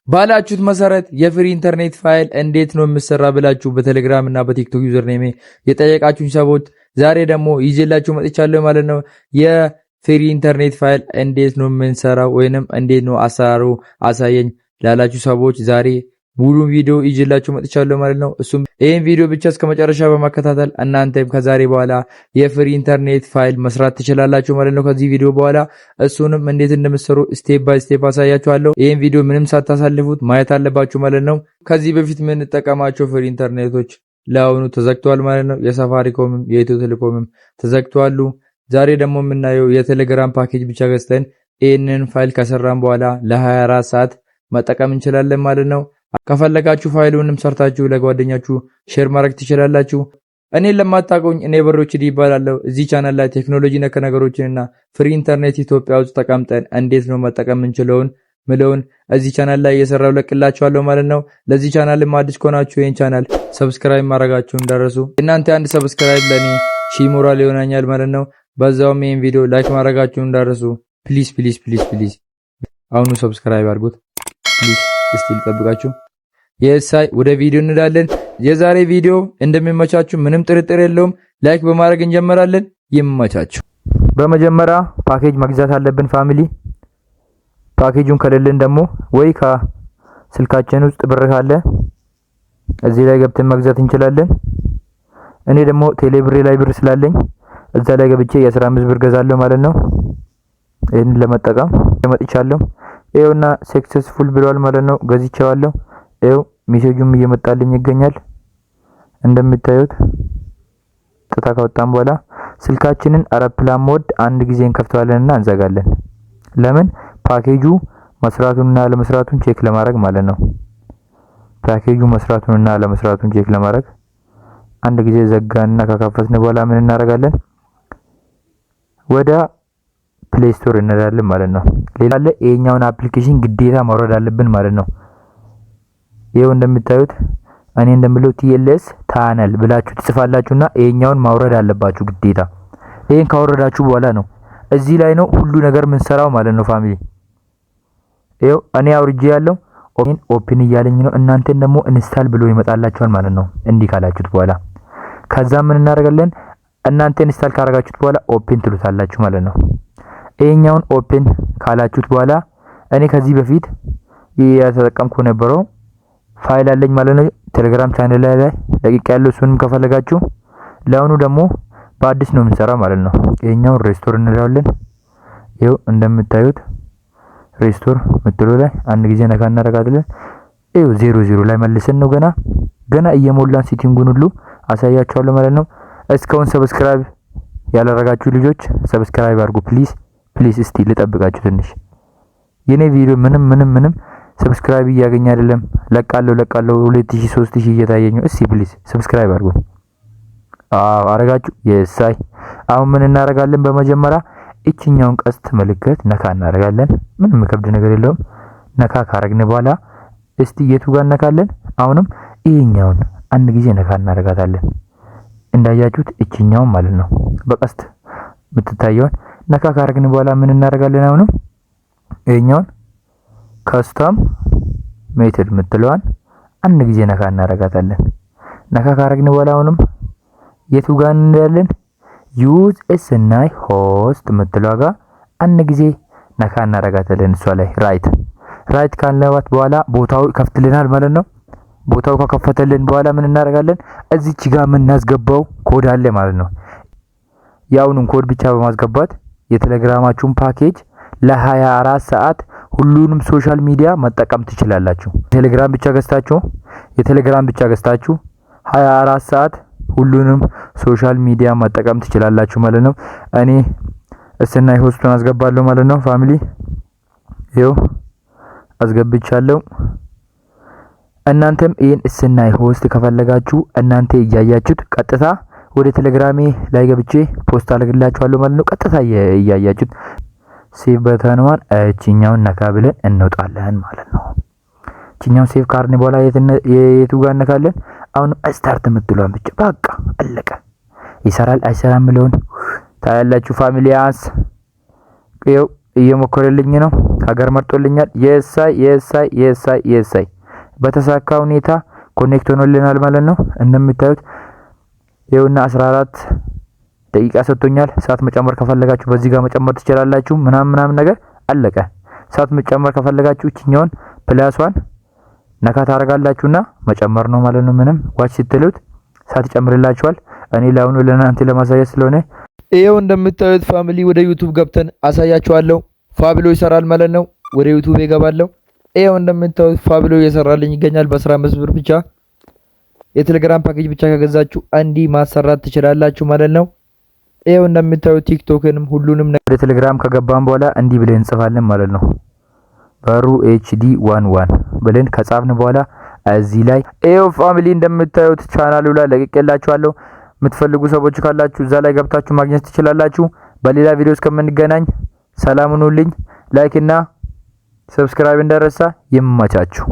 ባላችሁት መሰረት የ free internet ፋይል እንዴት ነው የምሰራ ብላችሁ በቴሌግራም እና በቲክቶክ username ኤ የጠየቃችሁኝ ሰዎች ዛሬ ደግሞ ይዤላችሁ መጥቻለሁ ማለት ነው። የ free internet ፋይል እንዴት ነው የምንሰራው ወይንም እንዴት ነው አሰራሩ አሳየኝ ላላችሁ ሰዎች ዛሬ ሙሉ ቪዲዮ ይዤላችሁ መጥቻለሁ ማለት ነው። እሱም ይህን ቪዲዮ ብቻ እስከ መጨረሻ በመከታተል እናንተም ከዛሬ በኋላ የ free internet ፋይል መስራት ትችላላችሁ ማለት ነው። ከዚህ ቪዲዮ በኋላ እሱንም እንዴት እንደምትሰሩ step by step አሳያችኋለሁ። ይህን ቪዲዮ ምንም ሳታሳልፉት ማየት አለባችሁ ማለት ነው። ከዚህ በፊት የምንጠቀማቸው free ኢንተርኔቶች ለአሁኑ ተዘግተዋል ማለት ነው። የሳፋሪኮምም የኢትዮ ቴሌኮምም ተዘግተዋሉ። ዛሬ ደግሞ የምናየው የቴሌግራም ፓኬጅ ብቻ ገዝተን ይህንን ፋይል ከሰራን በኋላ ለ24 ሰዓት መጠቀም እንችላለን ማለት ነው። ከፈለጋችሁ ፋይሉንም ሰርታችሁ ለጓደኛችሁ share ማድረግ ትችላላችሁ። እኔን ለማታውቁኝ እኔ በሮች ዲ ይባላለሁ። እዚህ ቻናል ላይ ቴክኖሎጂ ነክ ነገሮችንና free internet ኢትዮጵያ ውስጥ ተቀምጠን እንዴት ነው መጠቀም የምንችለውን ምለውን እዚህ ቻናል ላይ እየሰራው ለቅላችኋለሁ ማለት ነው። ለዚህ ቻናልም አዲስ ከሆናችሁ ይህን channel subscribe ማድረጋችሁን እንዳትረሱ። እናንተ አንድ subscribe ለኔ ሺ ሞራል ይሆናኛል ማለት ነው። በዛውም ይህን ቪዲዮ like ማድረጋችሁን እንዳትረሱ። Please, please, please, please አሁኑ subscribe አድርጉት please። እስቲ ልጠብቃችሁ። የሳይ ወደ ቪዲዮ እንላለን። የዛሬ ቪዲዮ እንደሚመቻችሁ ምንም ጥርጥር የለውም። Like በማድረግ እንጀምራለን። ይመቻችሁ። በመጀመሪያ ፓኬጅ መግዛት አለብን family። ፓኬጁን ከሌለን ደግሞ ወይ ከስልካችን ውስጥ ብር ካለ እዚህ ላይ ገብተን መግዛት እንችላለን። እኔ ደግሞ ቴሌብሬ ላይ ብር ስላለኝ እዛ ላይ ገብቼ የ15 ብር ገዛለሁ ማለት ነው። ይህንን ለመጠቀም መጥቻለሁ። ይኸውና successful ብሏል ማለት ነው። ገዝቼዋለሁ። ይኸው message ኡም እየመጣልኝ ይገኛል። እንደምታዩት ጥታ ካወጣን በኋላ ስልካችንን airplane mode አንድ ጊዜ እንከፍተዋለንና እንዘጋለን። ለምን? ፓኬጁ መስራቱንና አለመስራቱን check ለማድረግ ማለት ነው። ፓኬጁ መስራቱንና አለመስራቱን check ለማድረግ አንድ ጊዜ ዘጋንና ከከፈትን በኋላ ምን እናደርጋለን? ወደ Play Store እንሄዳለን ማለት ነው። ሌላ አለ፣ ይሄኛውን application ግዴታ ማውረድ አለብን ማለት ነው። ይኸው እንደምታዩት እኔ እንደምለው TLS Tunnel ብላችሁ ትጽፋላችሁና ይሄኛውን ማውረድ አለባችሁ ግዴታ። ይሄን ካወረዳችሁ በኋላ ነው እዚህ ላይ ነው ሁሉ ነገር የምንሰራው ማለት ነው family። ይኸው እኔ አውርጄ ያለው open open እያለኝ ነው። እናንተን ደግሞ install ብሎ ይመጣላችኋል ማለት ነው። እንዲህ ካላችሁት በኋላ ከዛ ምን እናደርጋለን? እናንተ install ካደረጋችሁት በኋላ open ትሉታላችሁ ማለት ነው። ይሄኛውን open ካላችሁት በኋላ እኔ ከዚህ በፊት የተጠቀምኩ ነበረው ፋይል አለኝ ማለት ነው። ቴሌግራም ቻናል ላይ ለቅቄ ያለው እሱንም ከፈለጋችሁ፣ ለአሁኑ ደግሞ በአዲስ ነው የምንሰራው ማለት ነው። ይሄኛውን restore እንለዋለን። ይኸው እንደምታዩት restore ምትሉ ላይ አንድ ጊዜ ነካ እናደርጋለን። ይኸው 00 ላይ መልሰን ነው ገና ገና እየሞላን setting ኡን ሁሉ አሳያችኋለሁ ማለት ነው። እስካሁን subscribe ያላረጋችሁ ልጆች subscribe አድርጉ please, please። እስቲ ልጠብቃችሁ ትንሽ። የኔ ቪዲዮ ምንም ምንም ምንም subscribe እያገኘ አይደለም። ለቃለሁ ለቃለሁ 2000 3000 እየታየኝ ነው። እስቲ please subscribe አድርጉ። አዎ አረጋችሁ። የሳይ አሁን ምን እናደርጋለን? በመጀመሪያ እችኛውን ቀስት ምልክት ነካ እናደርጋለን። ምንም የሚከብድ ነገር የለውም። ነካ ካረግን በኋላ እስቲ የቱ ጋር እነካለን? አሁንም ይሄኛውን አንድ ጊዜ ነካ እናደርጋታለን። እንዳያችሁት እችኛውን ማለት ነው፣ በቀስት የምትታየውን ነካ ካረግን በኋላ ምን እናደርጋለን? አሁንም ይሄኛውን custom method የምትለዋን አንድ ጊዜ ነካ እናደርጋታለን። ነካ ካረግን በኋላ አሁንም የቱ ጋር እንዳለን use Snihost የምትለዋ ጋር አንድ ጊዜ ነካ እናደርጋታለን። እሷ ላይ right right ካልነባት በኋላ ቦታው ይከፍትልናል ማለት ነው። ቦታው ከከፈተልን በኋላ ምን እናደርጋለን? እዚች ጋር የምናስገባው ኮድ አለ ማለት ነው። ያውኑን ኮድ ብቻ በማስገባት የቴሌግራማችሁን ፓኬጅ ለ24 ሰዓት ሁሉንም social media መጠቀም ትችላላችሁ። ቴሌግራም ብቻ ገዝታችሁ፣ የቴሌግራም ብቻ ገዝታችሁ 24 ሰዓት ሁሉንም social media መጠቀም ትችላላችሁ ማለት ነው። እኔ Snihost ኡን አስገባለሁ ማለት ነው። Family፣ ይኸው አስገብቻለሁ። እናንተም ይህን Snihost ከፈለጋችሁ እናንተ እያያችሁት ቀጥታ ወደ ቴሌግራሜ ላይ ገብቼ post አደርግላችኋለሁ ማለት ነው። ቀጥታ እያያችሁት save button ኗን እችኛውን ነካ ብለን እንወጣለን ማለት ነው። እችኛውን save ካርን በኋላ የቱ ጋር እነካለን? አሁንም start የምትለዋን ብቻ፣ በቃ አለቀ። ይሰራል አይሰራም ምለውን ታያላችሁ። ፋሚሊያንስ ይኸው እየሞከረልኝ ነው። ሀገር መርጦልኛል። የሳይ የሳይ የሳይ የሳይ በተሳካ ሁኔታ connect ሆኖልናል ማለት ነው። እንደምታዩት ይኸውና 14 ደቂቃ ሰጥቶኛል። ሰዓት መጨመር ከፈለጋችሁ በዚህ ጋር መጨመር ትችላላችሁ። ምናምን ምናምን ነገር አለቀ። ሰዓት መጨመር ከፈለጋችሁ እችኛውን plus ዋን ነካ ታደርጋላችሁና መጨመር ነው ማለት ነው። ምንም watch ስትሉት ሰዓት ይጨምርላችኋል። እኔ ለአሁኑ ለእናንተ ለማሳየት ስለሆነ ይኸው እንደምታዩት family ወደ YouTube ገብተን አሳያችኋለሁ። ፋብሎ ይሰራል ማለት ነው። ወደ YouTube እገባለሁ። ይኸው እንደምታዩት ፋብሎ እየሰራልኝ ይገኛል። በ15 ብር ብቻ የቴሌግራም ፓኬጅ ብቻ ከገዛችሁ እንዲህ ማሰራት ትችላላችሁ ማለት ነው። ይኸው እንደምታዩት TikTok ንም ሁሉንም ወደ ቴሌግራም ከገባን በኋላ እንዲህ ብለን እንጽፋለን ማለት ነው። በሩ HD 11 ብለን ከጻፍን በኋላ እዚህ ላይ ይኸው family እንደምታዩት ቻናሉ ላይ ለቅቄላችኋለሁ። የምትፈልጉ ሰዎች ካላችሁ እዛ ላይ ገብታችሁ ማግኘት ትችላላችሁ። በሌላ ቪዲዮ እስከምንገናኝ ሰላም ሁኑልኝ። Like እና subscribe እንዳይረሳ። ይመቻችሁ።